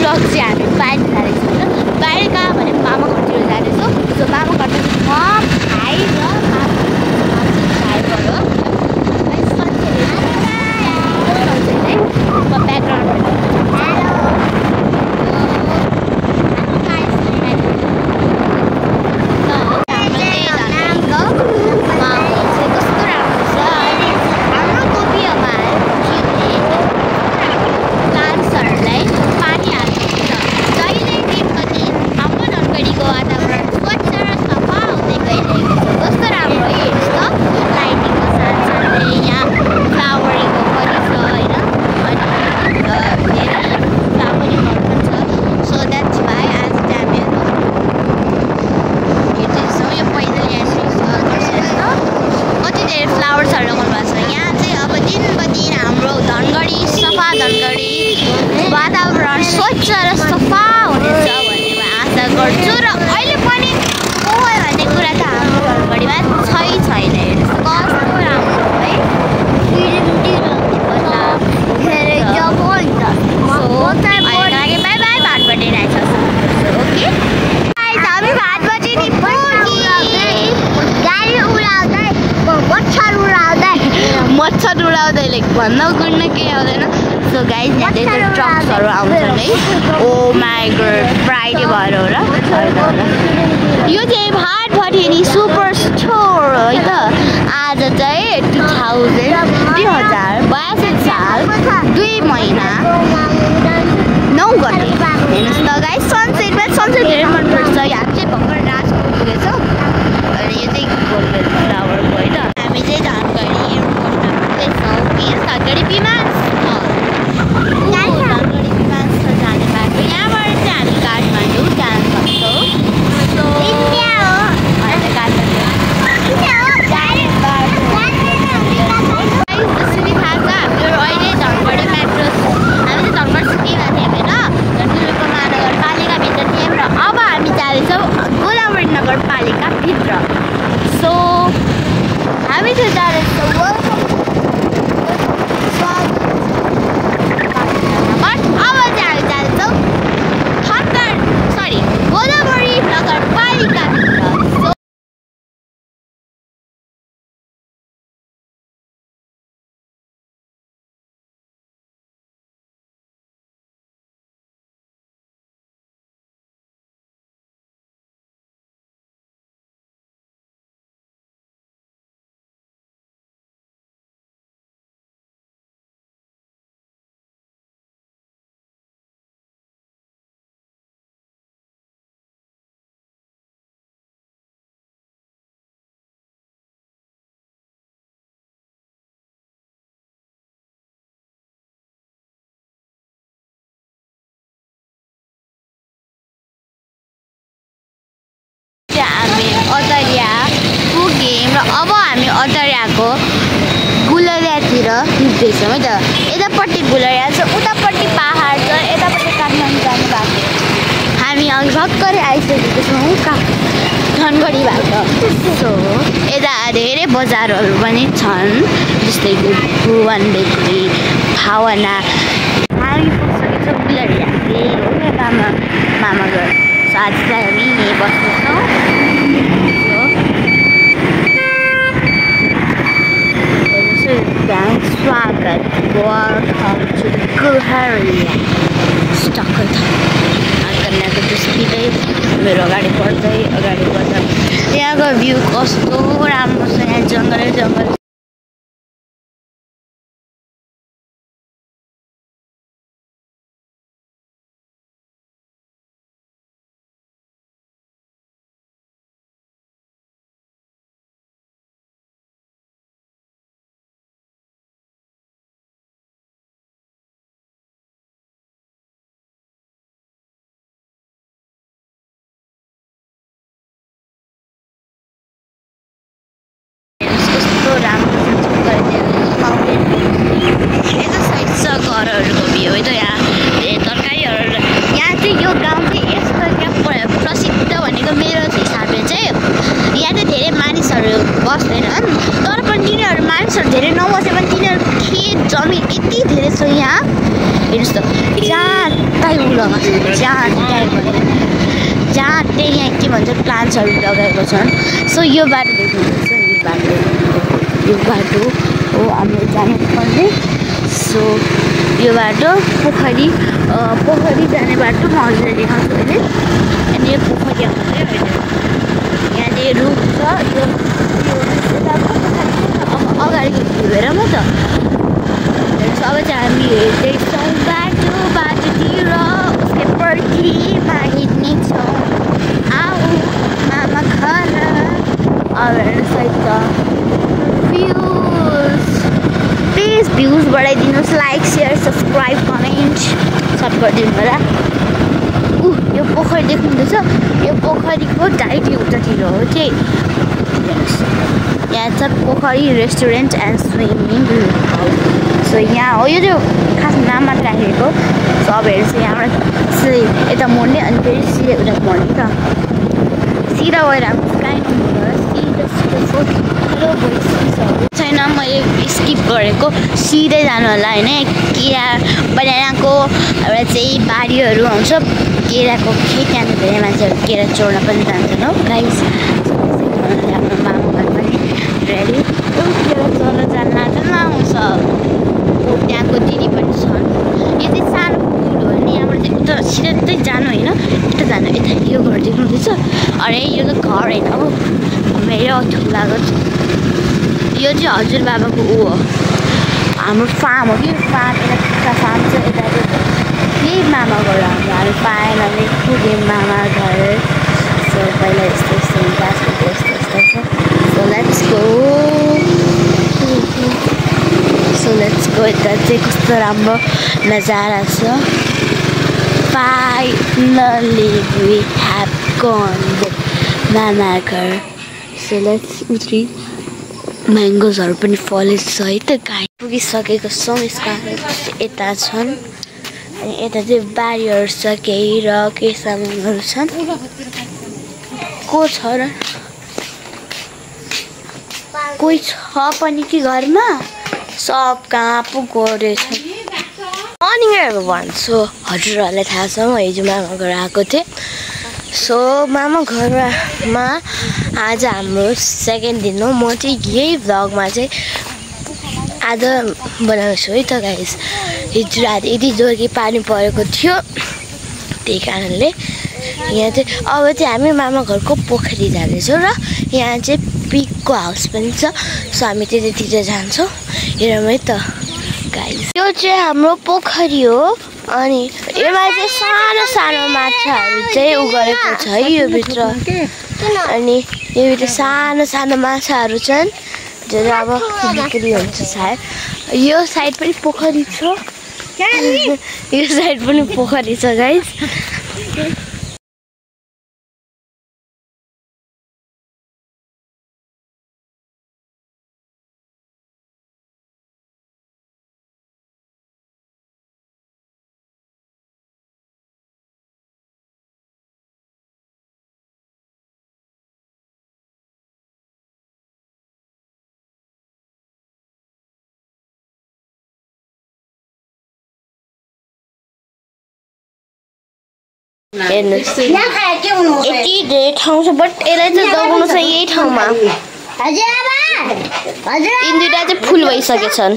Blog चाहिँ हामी बाहिर जाँदैछौँ होइन बाहिर कहाँ भने मामा घरतिर जाँदैछौँ सो मामा घर चाहिँ म भाइ र भाइबाट म ब्याकग्राउन्ड वातावरण स्वच्छ र सफा हुनेछ भन्ने म आशा गर्छु र अहिले पनि पोहोर भन्ने कुरा त हाम्रो धनगढीमा छैन हेर्नुहोस् कस्तो राम्रो है बाई बाई भात बटिरहेछ ओके हामी भात बटी नि गाडी उडाउँदै मच्छर उडाउँदै लाइक भन्न गुड्न केही आउँदैन सो गाइज यहाँदेखि ट्रक्सहरू आउँछन् है ओ माई गॉड फ्राइडे भएर हो र यो चाहिँ भात भटिनी सुपर स्टोर है त आज चाहिँ 2082 साल 2 महिना 9 गते हेर्नुहोस् त गाइज सनसेटमा सनसेट धेरै मनपर्छ यहाँ चाहिँ भर्खर रातको पुगेछ अनि यो चाहिँ गोल्डन फ्लावरको है त हामी चाहिँ धनगढी एयरपोर्टमा पुग्दैछौँ धनगढी विमानस्थल धनगढी विमानस्थल जाने बाटो यहाँबाट चाहिँ हामी काठमाडौँ जान सक्छौँ जसरी थाहा छ हाम्रो अहिले धनगढी मेट्रो हामी चाहिँ धनगढी सिटीमा थियौँ होइन ठुलो महानगरपालिकाभित्र थियौँ र अब हामी जाँदैछौँ गोदावरी नगरपालिकाभित्र सो हामी चाहिँ जाँदैछौँ गोदावरी नगरपालिकाभित्र हामी अदरिया पुग्यौँ र अब हामी अदरियाको गुलरियातिर हिँड्दैछौँ है त यतापट्टि गुलरिया छ उतापट्टि पहाड छ यतापट्टि काठमाडौँ जाने बाटो हामी अघि भर्खरै आइसकेको छौँ धनगढीबाट सो यता धेरै बजारहरू पनि छन् जस्तै भुवन बेकरी भावना हामी पुगिसकेको छौँ गुलरिया यता मामा घर सो आज चाहिँ हामी यहीँ बस्दैछौँ स्वागत वेलकम टु गुलरिया कन्याको दृष्टिले मेरो अगाडि बढ्दै यहाँको भ्यू कस्तो राम्रो छ यहाँ जङ्गलै जङ्गल राम्रो यता साइड छ घरहरूको भ्यू है त यहाँ तरकारीहरू यहाँ चाहिँ यो गाउँ चाहिँ यस्तो क्या प्रसिद्ध भनेको मेरो हिसाबले चाहिँ यहाँ चाहिँ धेरै मानिसहरू बस्दैनन् तर पनि तिनीहरू मानिसहरू धेरै नबसे पनि तिनीहरू खेत जमिन यति धेरै छ यहाँ हेर्नुहोस् त जहाँ ठुलोमा जहाँ त्यही यहाँ के भन्छ प्लान्ट्सहरू लगाएको छन्। सो यो बाटो देख्नुहुन्छ, यो बाटो हो हामीले जानुपर्ने। सो यो बाटो पोखरी जाने बाटो म हजुरलाई देखाउँछु अहिले। अनि यो पोखरी आउँछ यहाँनिर रुख छ, यो अगाडिको भ्यू हेर म त। अब चाहिँ हामी हेर्दैछौँ बाटोतिर उसकै पर्खीमा हिँड्नेछौँ। आऊ मामा घर। अब हेर्नुहोस् है त प्लिज भ्युज बढाइदिनुहोस्, लाइक सेयर सब्सक्राइब कमेन्ट सब गरिदिनु होला। यो पोखरी देख्नुहुँदैछ, यो पोखरीको डाइरेक्टली उतातिर हो चाहिँ यहाँ छ पोखरी restaurant and swimming house. So यहाँ हो, यो चाहिँ खास नाम मात्र राखेको। सो अब हेर्नुहोस् यहाँबाट यता मोड्ने अनि फेरि सिधै उता मोड्ने त सिधा गएर हाम्रो काहीँ सिधा छैन। मैले स्किप गरेको सिधै जानु होला होइन। केरा बनानाको एउटा चाहिँ बारीहरू आउँछ, केराको खेत, त्यहाँ धेरै मान्छेहरू केरा चोर्न पनि जान्छन् हो गाइस। हाम्रो मामा घर पनि रेडी, केरा चोर्न जान आउँछ। त्यहाँको दिदी पनि छन्। यो चाहिँ सानो पुल हो नि, यहाँबाट चाहिँ उता सिधै जानु होइन, यता जानु। यता यो घर देख्नुहुँदैछ, अरे यो त घर होइन हो, मेरो ठुलाको। यो चाहिँ हजुरबाबाको ऊ हो, हाम्रो फार्म हो कि फार्म। यता कुखुरा फार्म छ, यता चाहिँ यही मामा घर हाम्रो। हामी पाएनले पुग्यौँ मामा घर। सो पहिला यस्तो यस्तो यस्तो छ। सो लेट्स गो यता चाहिँ कस्तो राम्रो नजारा छ। फाइनली वी हेभ गन मामा घर। सो लेट्स उत्रि म्याङ्गोजहरू पनि फलेको छ है त गाई। पुगिसकेको छौँ, यसको यता छन्। अनि यता चाहिँ बारीहरू छ केही र केही सामानहरू छन्। को छ र कोही छ पनि कि घरमा? सब कहाँ पो गएछ। Morning everyone. सो हजुरहरूलाई थाहा छ म हिजो मामा घर आएको थिएँ। सो मामा घरमा आज हाम्रो सेकेन्ड दिन हो। म चाहिँ यही भ्लगमा चाहिँ आज बनाउँछु है त गाइस। हिजो राति यति जोरकी पानी परेको थियो, त्यही कारणले यहाँ चाहिँ अब चाहिँ हामी मामा घरको पोखरी जाँदैछौँ र यहाँ चाहिँ पिकको हाउस पनि छ। सो हामी त्यतातिर जान्छौँ। हेरौँ है त गाइस, यो चाहिँ हाम्रो पोखरी हो। अनि यसमा चाहिँ सानो सानो माछाहरू चाहिँ उ गरेको छ है यो भित्र। अनि यो भित्र सानो सानो माछाहरू छन् जो अब बिक्री हुन्छ सायद। यो साइड पनि पोखरी छ, यो साइड पनि पोखरी छ गाइस। हेर्नुहोस् यति धेरै ठाउँ छ, बट यसलाई चाहिँ दबाउनु छ यही ठाउँमा। यिन दुईटा चाहिँ फुल भइसकेछन्।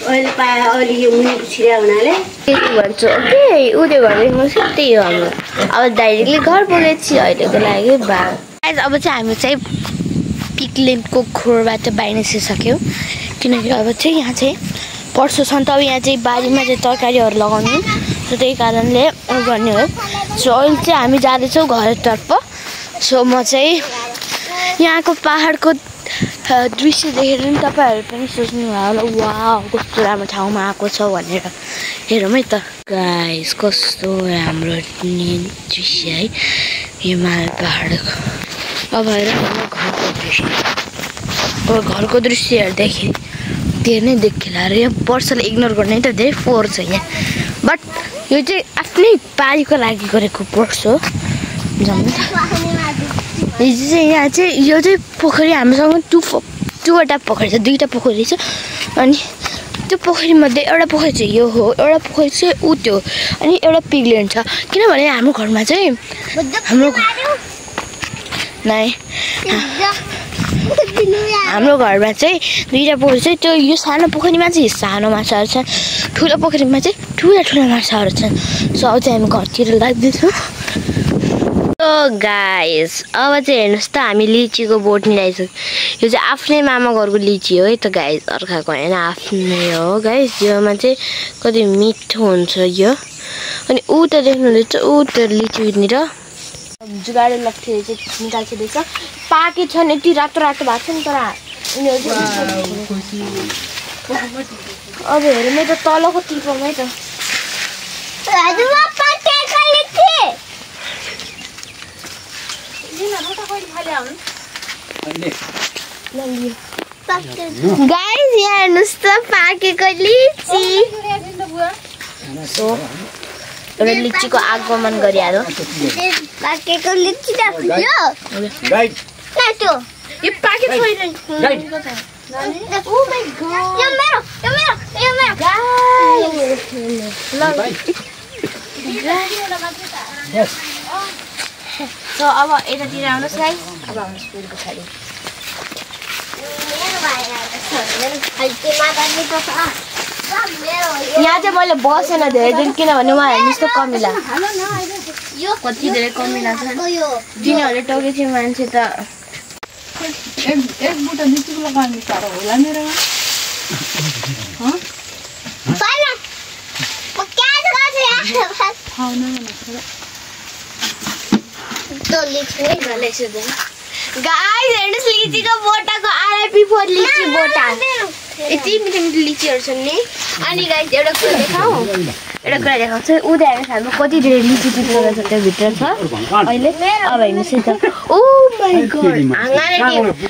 अहिले पाए अहिले यो मुनिको छिरा हुनाले त्यति भन्छु। ओके उदय भनेको त्यही हो हाम्रो। अब डाइरेक्टली घर पुगेपछि अहिलेको लागि बाई। अब चाहिँ हामी चाहिँ पिकलेन्डको खोरबाट बाहिर निस्किसक्यौँ, किनकि अब चाहिँ यहाँ चाहिँ पर्छन्। तब यहाँ चाहिँ बारीमा चाहिँ तरकारीहरू लगाउने, सो त्यही कारणले गर्ने हो। सो अहिले चाहिँ हामी जाँदैछौँ घरतर्फ। सो म चाहिँ यहाँको पाहाडको दृश्य देखेर नि तपाईँहरू पनि सोच्नु भयो होला, वाउ कस्तो राम्रो ठाउँमा आएको छ भनेर। हेरौँ है त गाइस कस्तो राम्रो दृश्य है हिमाल पाहाडको। अब हेर घरको दृश्य, अब घरको दृश्यहरू देखेँ धेरै नै देखिला र यो वर्षले इग्नोर गर्ने त धेरै फोहोर छ यहाँ बट यो चाहिँ आफ्नै बारीको लागि गरेको कोर्स हो जम्मै हिजो चाहिँ यहाँ चाहिँ यो चाहिँ पोखरी हामीसँग दुईवटा पोखरी छ दुईवटा पोखरी छ अनि त्यो पोखरीमध्ये एउटा पोखरी चाहिँ यो हो एउटा पोखरी चाहिँ ऊ त्यो अनि एउटा पिग्लेन छ किनभने हाम्रो घरमा चाहिँ हाम्रो घरमा चाहिँ दुईवटा पोखरी चाहिँ त्यो यो सानो पोखरीमा चाहिँ सानो माछाहरू छन् ठुलो पोखरीमा चाहिँ ठुला माछाहरू छन् सो अब चाहिँ हामी घरतिर लाग्दैछौँ गाइस अब चाहिँ हेर्नुहोस् त हामी लिचीको बोट मिलाइसक्यौँ यो चाहिँ आफ्नै मामा घरको लिची हो है त गाइस अर्काको होइन आफ्नै हो गाइस योमा चाहिँ कति मिठो हुन्छ यो अनि ऊ त देख्नुहुँदैछ ऊ त लिचीनिर जुगाडे लट्ठीले चाहिँ निकाल्छिँदैछ पाके छन् यति रातो रातो भएको छ नि तर अब हेरौँ है त तलको टिपमै त गाइस यहाँ हेर्नुहोस् त पाकेको लिची सो एउटा लिचीको आगमन गरिहाल्यो पाकेको लिची त यो पाके छैन ओ माय गॉड यो मेरो सो अब यतातिर आउनुहोस् गाइस अब आउनुहोस् पुल पछाडि यहाँ चाहिँ मैले बसेन धेरै दिन किनभने उहाँ हेर्नुहोस् त कमिला कति धेरै कमिला छन् तिनीहरूले टोकेको थियो मान्छे त एक बुटा लिचीको लगाउने साह्रो होला मेरोमा गाइस हेर्नुहोस् लिचीको बोटाको आरआइपी फोर लिची बोटा यति मिठो मिठो लिचीहरू छन् नि अनि गाइस एउटा कुरा देखाउँछु उता हेर्नुहोस् हाम्रो कति धेरै लिची टिप्नु छ त्यो भित्र छ अहिले अब हेर्नुहोस् है त ओ माय गॉड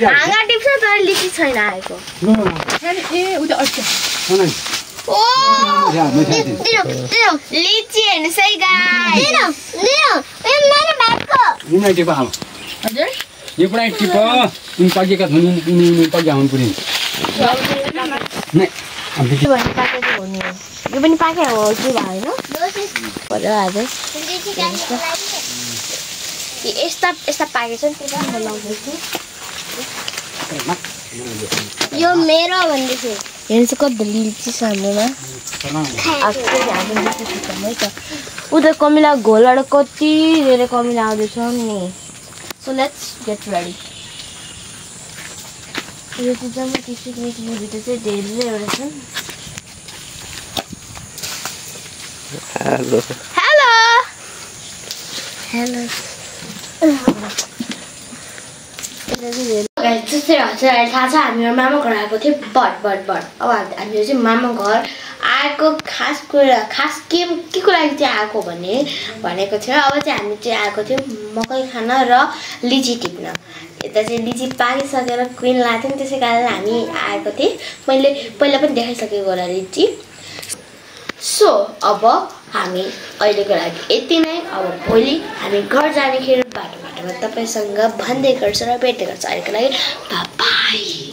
हाँगा टिप्छ तर लिची छैन आएको लिची हेर्नुहोस् है गाइस हजुर यो पुरा टिप उनी पाकेका छन् उनी पाकेका हुन् पुरै यो पनि पाके हो के भएन यस्ता पाकेको छ नि त्यो म लाउँदैछु यो मेरो भन्दैछु हेर्नुहोस् कति लिची छ हाम्रोमा उता कमिला घोलबाट कति धेरै कमिला आउँदैछ नि सो लेट्स गेट रेडी यो चाहिँ जम्मै टिस्टुको भित्र चाहिँ धेरैवटा छन् हेलो जस्तै हजुरहरूलाई थाहा छ हामीहरू मामा घर आएको थियो बट अब हामीहरू चाहिँ मामा घर आएको खास के को लागि चाहिँ आएको भनेको थियो अब चाहिँ हामी चाहिँ आएको थियो मकै खान र लिची टिप्न यता चाहिँ लिची पाकिसकेर क्विन लाग्थ्यो नि त्यसै कारण हामी आएको थियौँ मैले पहिला पनि देखाइसकेको होला लिची सो अब हामी अहिलेको लागि यति नै अब भोलि हामी घर जानेखेरि बाटोमा तपाईँसँग भन्दै गर्छु र भेट्दै गर्छु अहिलेको लागि बाई